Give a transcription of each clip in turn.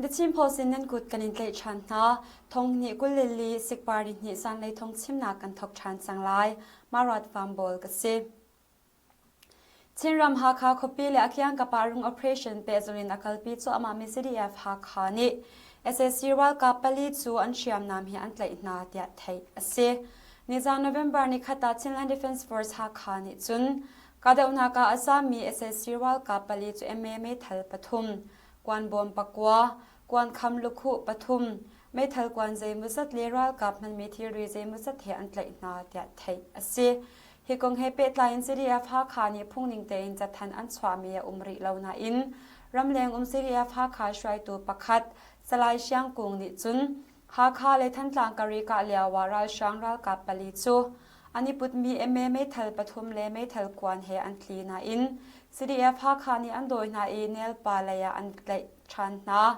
The Chin Post in nan kut kan in tlaih ṭhan hna. Thong hnih 22 sikpar ni hnih zanlei thong chimnak kan thok ṭhan cang lai. Marat Farm ka si. Chinram Hakha khuapi le a kiangkap ah rung operation pehzulh in a kalpi cuahmahmi CDF Hakha nih sac ralkap pali cu an hriamnam he an tlaih hna tiah theih a si. Nizaan November nikhat ah Chinland Defence Force Hakha nih cun kahdohnak ah a zaammi sac ralkap pali cu MA meithal pathum, kuanbawm pakua, kuankham lukhuh pathum, meithal kuan zeimawzat le ralkap hmanmi thilri zeimawzat he an tlaih hna tiah theih a si. Hi kong he pehtlai in CDF Hakha nih phungning tein cathanh an chuahmi a um rih lo nain ramleng um CDF Hakha hruaitu pakhat Salai Siang Kung nih cun Hakha le Thantlang kari kah lio ah ralhrang ralkap pali cu an i putmi MA meithal pathum le meithal kuan he an tli nain CDF Hakha nih an dawi hna i Nelpa lei ah an tlaih ṭhan hna.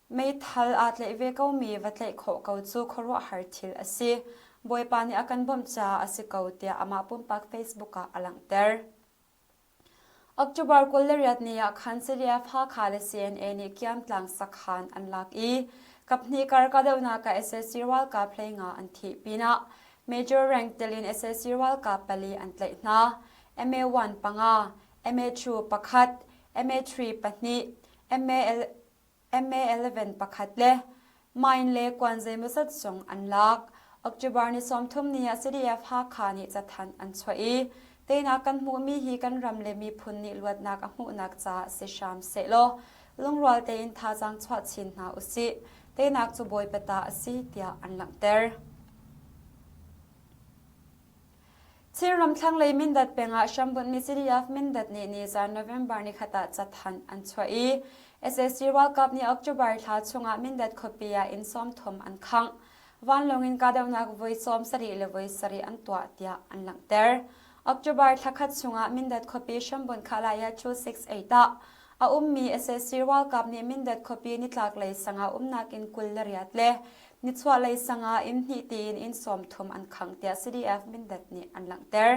Meithal aa tlaih ve komi va tlaih khawh ko cu khuaruahhar thil a si. Bawipa nih a kan bawmh caah a si ko tiah amah pumpak Facebook ah a langhter. October 28 ni ah khan CDF Hakha le CNA nih Kiamtlang sakhan an lak i kaphnih kar kahdohnak ah sac ralkap 15 an thih pinah Major rank tel in sac ralkap pali an tlaih hna. MA1 panga, MA2 pakhat, MA3 pahnih, MA MA11 pakhat le mine le kuan zeimawzat zong an lak. October ni 30 ni ah CDF Hakha nih cathanh an chuah i teinak kan hmuhmi hi kan ram le miphun nih luatnak a hmuhnak caah si hram sehlaw lungrual tein thazaang chuah chin hna usih. Teinak cu Bawipa ta a si tiah an langhter. Chinram thlanglei Mindat peng ah hrambunhmi CDF Mindat nih nizaan November nikhat ah cathanh an chuah i sac ralkap nih October thla chungah Mindat khuapi ah inn 30 an khangh. Vanlawng in kahdohnak voi 70 le voi sarih an tuah tiah an langhter. October thla khat chungah Mindat khuapi hrambunh Khalaya 268 ah a ummi sac ralkap nih Mindat khuapi nitlaklei sang ah umnak inn 28 le Nichuahlei sang ah inn hnih tiin inn 30 an khangh tiah CDF Mindat nih an langhter.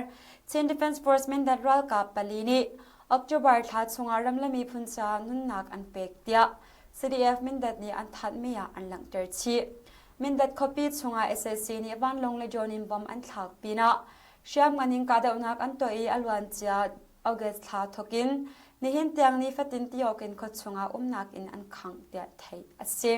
Chin Defence Force Mindat ralkap pali nih October thla chungah ram le miphun caah nunnak an pek tiah CDF Mindat nih an thanhmi ah an langhter chih. Mindat khuapi chungah sac nih vanlawng le drone in bomb an thlak pinah hriamngan in kahdohnak an tuah i a luancia August thla thawkin nihin tiang nifatin ti awkin khuachung ah umnak inn an khangh tiah theih a si.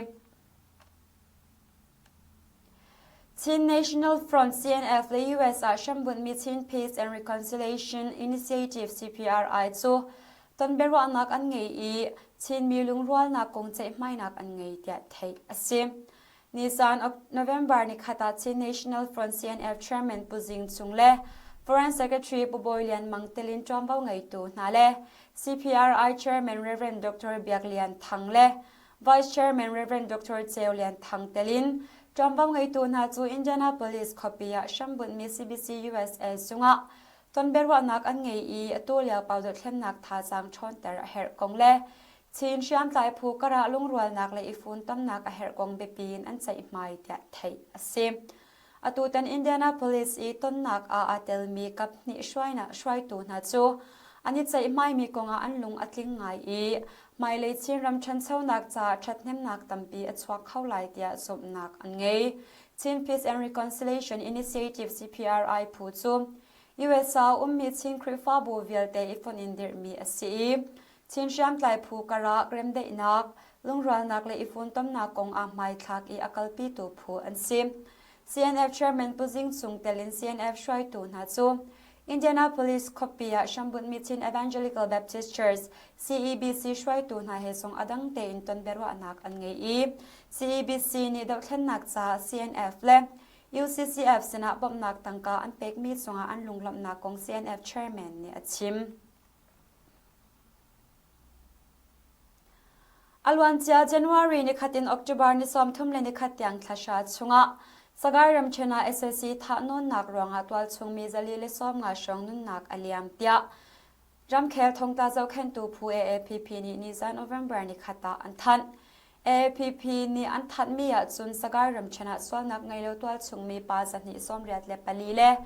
Chin National Front CNF le US ah hrambunhmi Chin Peace and Reconciliation Initiative CPRI cu tonbiaruahnak an ngei i Chinmi lungrualnak kong ceihmainak an ngei tiah theih a si. Nisan November nikhat ah Chin National Front CNF Chairman Pu Zing Cung le Foreign Secretary Pu Bawi Lian Mang telin ṭuanvo ngeitu hna le CPRI Chairman Rev. Dr. Biak Lian Thang le Vice Chairman Rev. Dr. Ceu Lian Thang tel in ṭuanvo ngeitu hna cu Indianapolis khuapi ah hrambunhmi CBC USA zungah tonbiaruahnak an ngei i atu lio pau dothlennak thazaang ṭhawnter a herh kong le Chin hriamtlai phu karah lungrualnak le i funtomnak a herh kong biapi in an ceihmai tiah theih a si. Atutan Indianapolis i tonnak ah aa telmi kaphnih hruaitu hna cu an i ceihmaimi kongah an lung a tling ngai i hmailei Chinram ṭhanchonak caah ṭhathnemnak tampi a chuak kho lai tiah zumhnak an ngei. Chin Peace and Reconciliation Initiative CPRI phu cu US ah a ummi Chin Khrihfabu vialte i fonh in dirhmi a si i Chin hriamtlai phu karah remdaihnak, lungrualnak le i funtomnak kong ah hmaithlak i a kalpitu phu an si. CNF Chairman Pu Zing Cung tel in CNF hruaitu hna cu Indianapolis khuapi ah hrambunhmi Chin Evangelical Baptist Church CEBC hruaitu hna he zong a dang tein tonbiaruahnak an ngei i CEBC nih dohthlennak caah CNF le UCCF sinah bawmhnak tangka an pekmi cungah an lunglawmhnak kong CNF Chairman nih a chim. A luancia January nikhat in October ni 31 tiang thla hra chungah Sagaing ramṭhen ah sac thahnawnnak ruangah tualchung mi 150 hrawng nunnak a liam tiah ramkhel thongtla zohkhenhtu phu AAPP nih nizan November nikhat ah an thanh. AAPP nih an thanhmi ahcun Sagaing ramṭhen ah sualnak ngei lo tualchung mi pa 284 le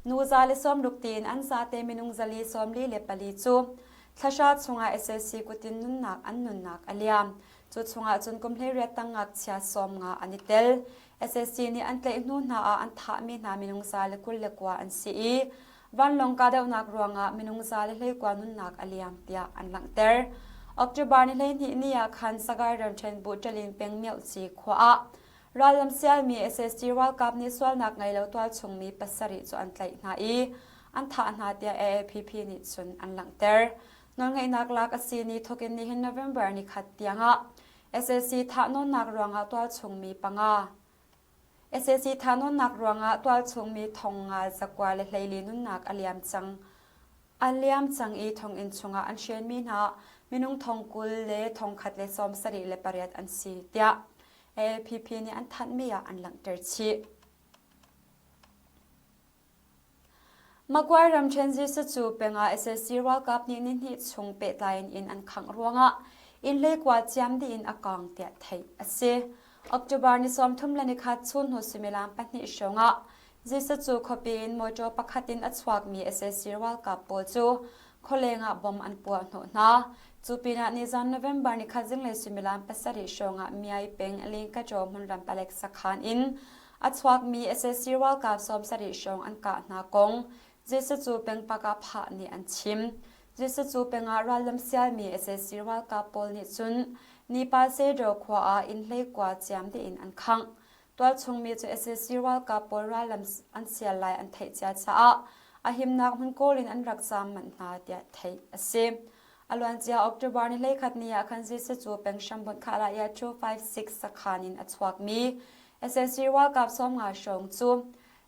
nu 160 tiin an zate minung 444 cu. Thla chungah sac kutin nunnak an nunnak a liam. Cu chungah cun kum 18 tang ngakchia 50 an i tel. Sac nih an tlaih hnu hna ah an thahmi hna minung 129 an si i vanlawng kahdohnak ruangah minung 119 nunnak a liam tiah an langhter. October ni 12 ni ah khan Sagaing ramṭhen bu Ṭalin peng Myohci khua ah rallam sialmi sac ralkap nih sualnak ngei lo tualchungmi pasarih cu an tlaih hna i an thah hna tiah AAPP nih cun an langhter. Nawlngeihnak lak a si ni thawkin nihin November ni khat tiangah sac thahnawnnak ruangah tualchungmi panga sac thahnawnnak ruangah tualchungmi thong nga zakua le hleili nunnak a liam cang. A liam cang i thonginn chungah an hrenmi hna minung thong 20 le thong khat le 78 an si tiah AAPP nih an thanhmi ah an langhter chih. Magway ramṭhen Zisacu peng ah sac ralkap nih nihnih chung pehtlai in inn an khangh ruangah inn hleikua ciam dih in a kang tiah theih a si. October ni 31 chun hnu suimilam pahnih hrawng ah Zisacu khuapi in mawṭaw pakhat in a chuakmi sac ralkap pawl cu khualeng ah bom an puah hnawh hna. Cu pinah nizan November ni khat zinglei suimilam pasarih hrawng ah Myai peng Lingkaṭaw hmunram palek sakhan in A chuakmi sac ralkap 70 hrawng an kah hna kong Jesucu peng pakah nih an chim. Jesucu peng ah rallam sialmi sac ralkap pawl nih cun Nipa Sedaw khua ah inn hleikua ciam dih in an khangh. Tualchungmi cu sac ralkap pawl rallam an sial lai an theih cia caah a himnak hmun kawl in an rak zaam manh hna tiah theih a si. A luancia October ni 11 ni ah khan Jesucu peng hrambunh Khalaya 256 sakhan in a chuakmi Sac ralkap 50 hrawng cu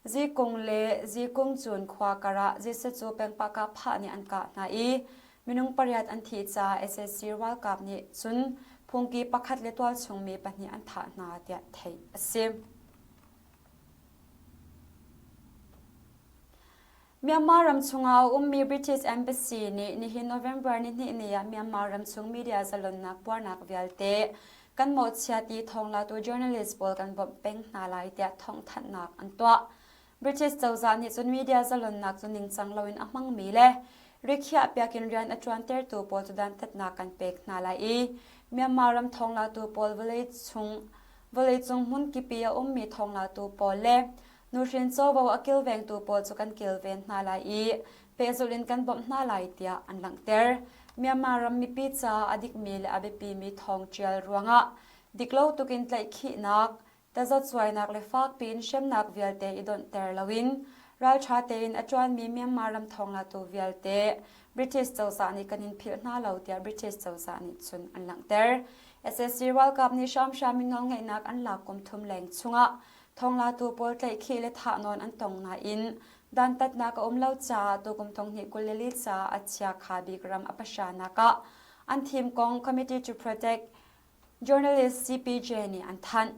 Zikung le Zikung cun khua kar ah Jesuh peng Pahkahphah nih an kah hna i minung pariat an thih caah sac ralkap nih cun phungki pakhat le tualchung mi pahnih an thah hna tiah theih a si. Myanmar ram chungah a ummi British Embassy nih nihin November nihnih ni ah Myanmar ramchung media zalonnak buarnak vialte kan mawhchiat i thawnglatu journalist pawl kan bawmh peng hna lai tiah thawngthanhnak an tuah. British cozah nih cun media zalonnak cu ningcang loin a hmangmi le rikhiah piak in rian a ṭuantertu pawl cu dantatnak kan pek hna lai i Myanmar ram thawnglatu pawl vawleicung hmunkip i a ummi thawnglatu pawl le Nuhrin covo a kilvengtu pawl cu kan kilven hna lai i pehzulh in kan bawmh hna lai tiah an langhter. Myanmar ram mipi caah a dikmi le a biapimi thawng ṭial ruangah diklo tukin tlaihkhihnak, tazacuainak le fakpi in hremnak vialte i donhter loin ralṭha tein a ṭuanmi Myanmar ram thawnglatu vialte British cozah nih kan in philh hna lo tiah British cozah nih cun an langhter. Sac ralkap nih hramhram in nawlngeihnak an lak kum thum leng chungah Thawnglatu pawl tlaihkhih le thahnawn an tong nain dantatnak a um lo caah tukum 2024 caah a chiakha bik ram a pahranak ah an thim kong Committee to Protect Journalists CPJ nih an thanh.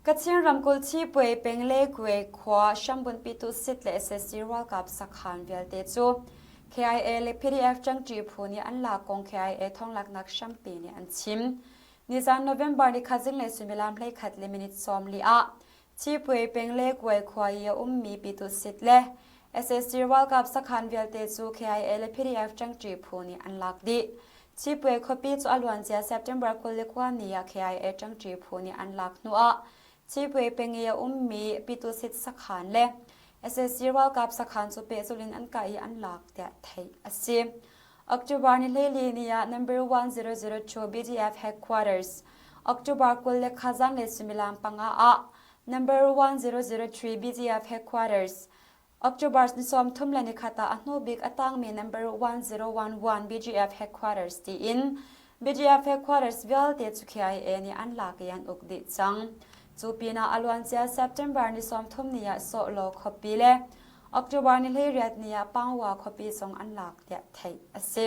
Kachin ramkulh Thipuai peng le Kue khua hrambunhpitu sit le sac ralkap sakhan vialte cu KIA le PDF ṭangṭi phu nih an lak kong KIA thawnglaknak hrampi nih an chim. Nizan November ni khat zinglei suimilam 11 le minute 40 ah Thipui peng le Kuai khua i a ummi Pyitut Sit le sac ralkap sakhan vialte cu KIA le PDF ṭangṭi phu nih an lak dih. Thipui khuapi cu a luancia September 29 ni ah KIA ṭangṭi phu nih an lak hnuah Thipui peng i a ummi Pyitut Sit sakhan le sac ralkap sakhan cu pehzulh in an kah i an lak tiah theih a si. October ni hleili ni ah number 1002 BDF headquarters October 20 le khazan le suimilam panga ah number 1003 BDF headquarters October ni 30 le nikhat ah a hnu bik a tangmi number 1011 BGF headquarters tiin BGF headquarters vialte cu KIA nih an lak i an uk dih cang. Cu pinah a luancia September ni 30 ni ah Sawhlaw khuapi le October ni 18 ni ah Pangwa khuapi zong an lak tiah theih a si.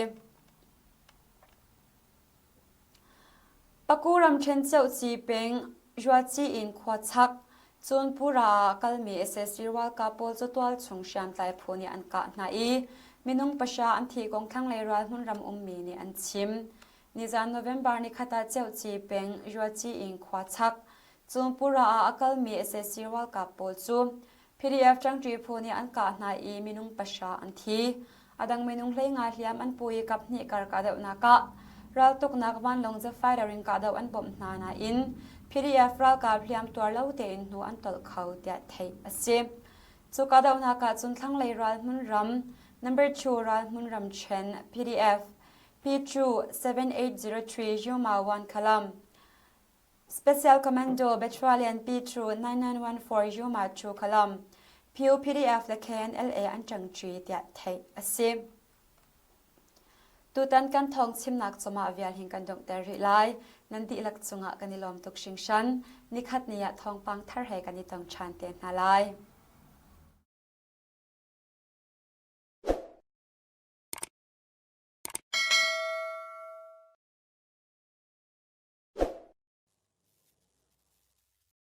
Paku ramṭhen Ceuci peng Ruaci in khua chak Cunpura ah a kalmi sac ralkap pawl cu tualchung hriamtlai phu nih an kah hna i minung pahra an thih kong thlanglei ral hmunram ummi nih an chim. Nizan November nikhat ah Ceuci peng Ruaci in khua chak Cunpura ah a kalmi sac ralkap pawl cu. PDF ṭangṭi phu nih an kah hna i minung pahra an thi. A dang minung 15 hliam an pu i kaphnih kar kahdohnak ah raltuknak vanlawng fighter in kahdoh an bawmh hna nain PDF ralkap hliam tuar lo tein hnu an tolh kho tiah theih a si. Cu kahdohnak ah cun thlanglei ral hmunram number 2 ral hmunram ṭhen PDF P2 7803 Yuma 1 Kalam Special Commando Battalion P2 9914 Yuma 2 Kalam PUPDF le KNLA an ṭangṭi tiah theih a si. Tutan kan thawng chimnak cumah vial hin kan donghter rih lai. Nan dihlak cungah kan i lawm tuk hringhran. Nikhat ni ah thawngpang thar he kan i tong ṭhan te hna lai.